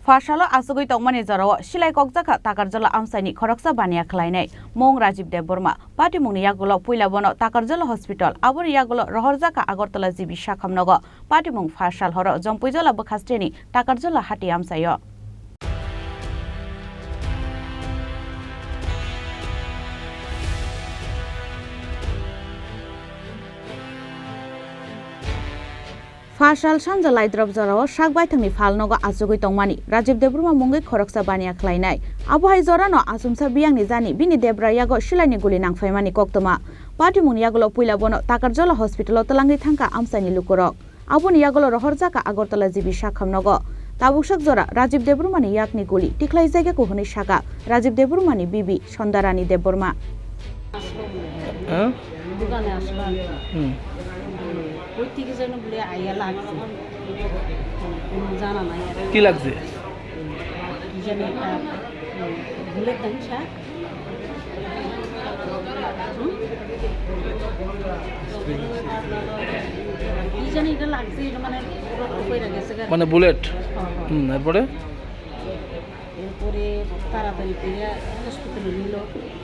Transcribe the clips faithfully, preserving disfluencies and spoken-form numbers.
Pharsalo achugwi tongmani jorao silai kokjakha Takarjala amchaini khoroksa baniya khlainai mung Rajib Debbarma. Patimungni yagulo puila bono Takarjala Hospital, aboni yagulo rohorjakha Agartala G B Sakham nogo. Patimung Pharsal horo Jompuijala bwkhasteni Takarjala hati amchaio. Pharsal sanja laidrop jorao sak baithangni phalnogo achugwi tongmani Rajib Debbarma mungwi khoroksa baniya khlainai. Abo hai jorano achomsa biyangni jani bini debra yago silaini guli nangphaimani koktwma. Patimungni yagulo puila bono Takarjala hospitalo twlangwi thangkha amchaini lukurok. Aboni yagulo rohorjakha Agartala G B Sakham nogo. Tabuksak jora Rajib Debbarmani yakni guli tikhlaijak yaku hwnwi sakha Rajib Debbarmani bibi Sondarani Debbarma. হ্যাঁ? দোকানে আসলাম। হুম। ওই থেকে যেন বলে আইয়া লাগছে। কোনো জানা নাই আর কি। কি লাগছে? কি জানি একটা, উম, ভুলের দাম চা। হুম? কি জানি এটা লাগছে, এটা মানে রক্ত পড়ে গেছে গা। মানে বুলেট? হ্যাঁ, হ্যাঁ। হুম, এরপরে? এরপরে তাড়াতাড়ি করে হসপিটালে নিল,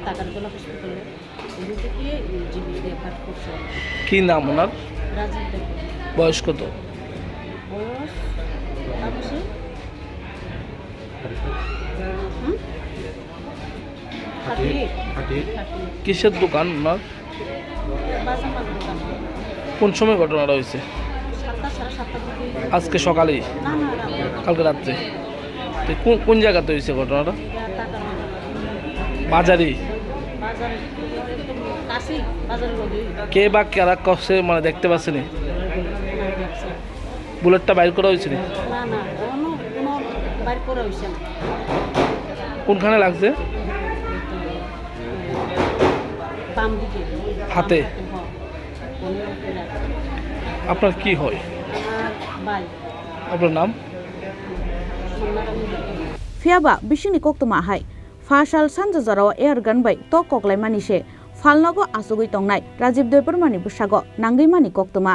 টাকার জন্য হসপিটালে। এখান থেকে জিবি রেফার করছে। কি নাম ওনার? রাজীব দেব। বয়স কত? বয়স মোটামুটি হুম? Thirty eight. Thirty eight. Thirty eight. কিসের দোকান ওনার? বাজার মাল দোকান। কোন সময় ঘটনাটা হয়েছে? সাতটা, সাড়ে সাতটার দিকে। আজকে সকালেই? না, না, রাতে। কালকে রাত্রে? তো কোন, কোন জায়গাতে হয়েছে ঘটনাটা? এটা টাকার মাল। বাজারেই? বাজারে, একদম কাছেই, বাজারের লগেই। কে বা কারা করছে, মানে, দেখতে পাচ্ছেনি? না, দেখছে। বুলেটটা বাইর করা হয়েছে নি? না, না, কোনো, কোনো বাইর করা হয়েছে না। কোনখানে লাগছে? বাম দিকে। হাতে? হ্যাঁ। আপনার কি হয়? আমার ভাই। আপনার নাম? Phiya ba bisingni koktwma hai, Pharsal sanja jorao air gun bai tok koklaimani se phalnogo achugwi tongnai Rajib Debbarmani bwsago nangwi mani koktwma.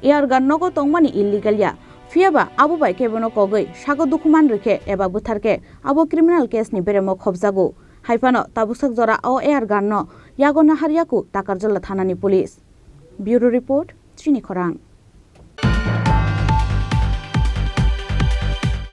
Air gun nogo tongmani illegal ya, phiya ba abo bai kebono kogwi sago dukhu man rwkhe eba bwtharkhe abo criminal case ni beremo khobjago. Haiphano tabuksak jora o air gun no yago naharyaku Takarjala thanani police. Bureau report, Chini Khorang.